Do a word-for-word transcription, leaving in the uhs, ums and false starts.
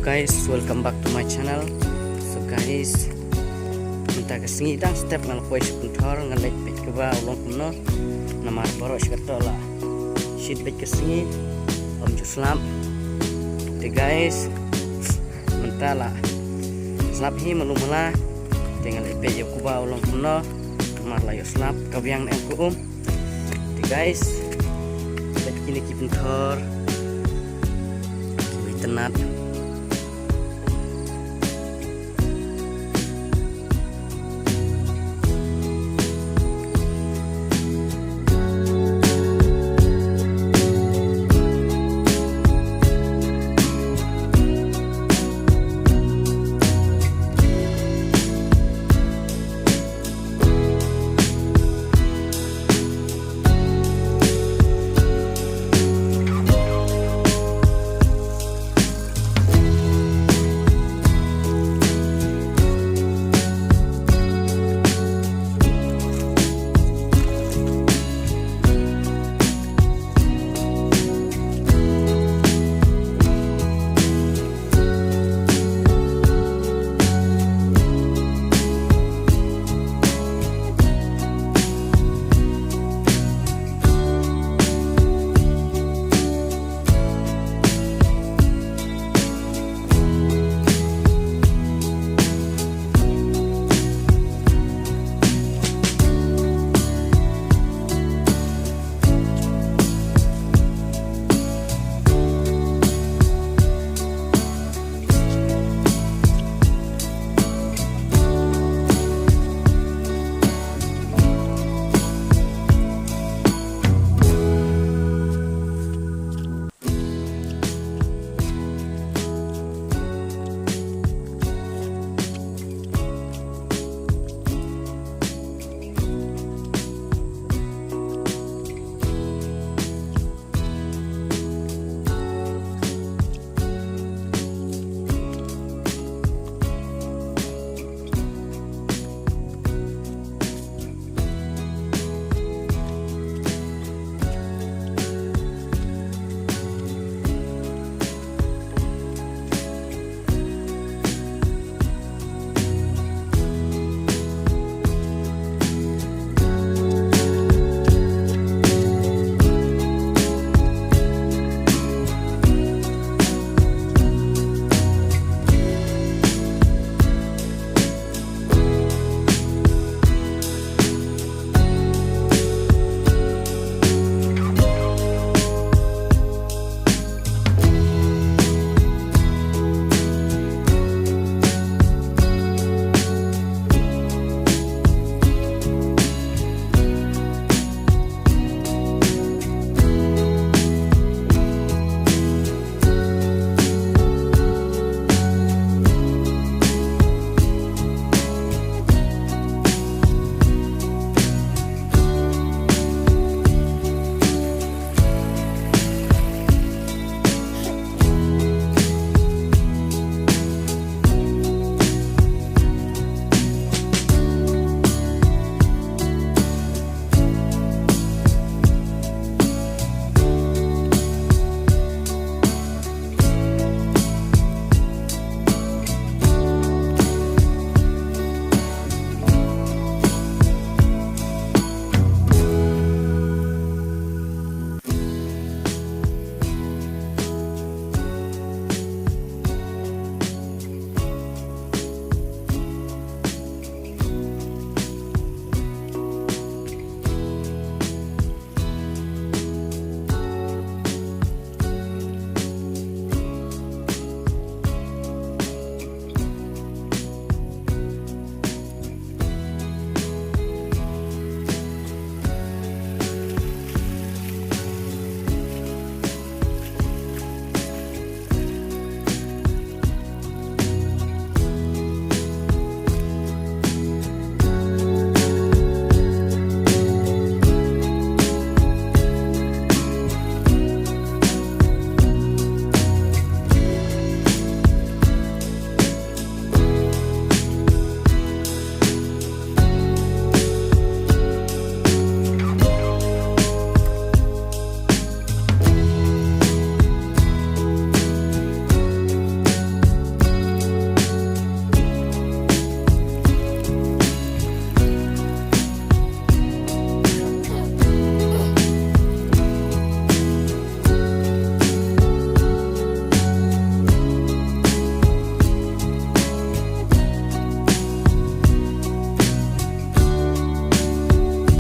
Guys, welcome back to my channel. So guys, mynta ka sngi dang step nga la poi sha pynthor, nga leit peit kaba u long kumno. Namar baroh shi katta la shit beit ka sngi, ym ju slap. Te guys, mynta la slap hi malu mala. Te nga leit peit ïa kaba u long kumno. Namar la ïoh slap ka biang ne em ka um. Te guys, peit kine ki pynthor. Ki itynnad.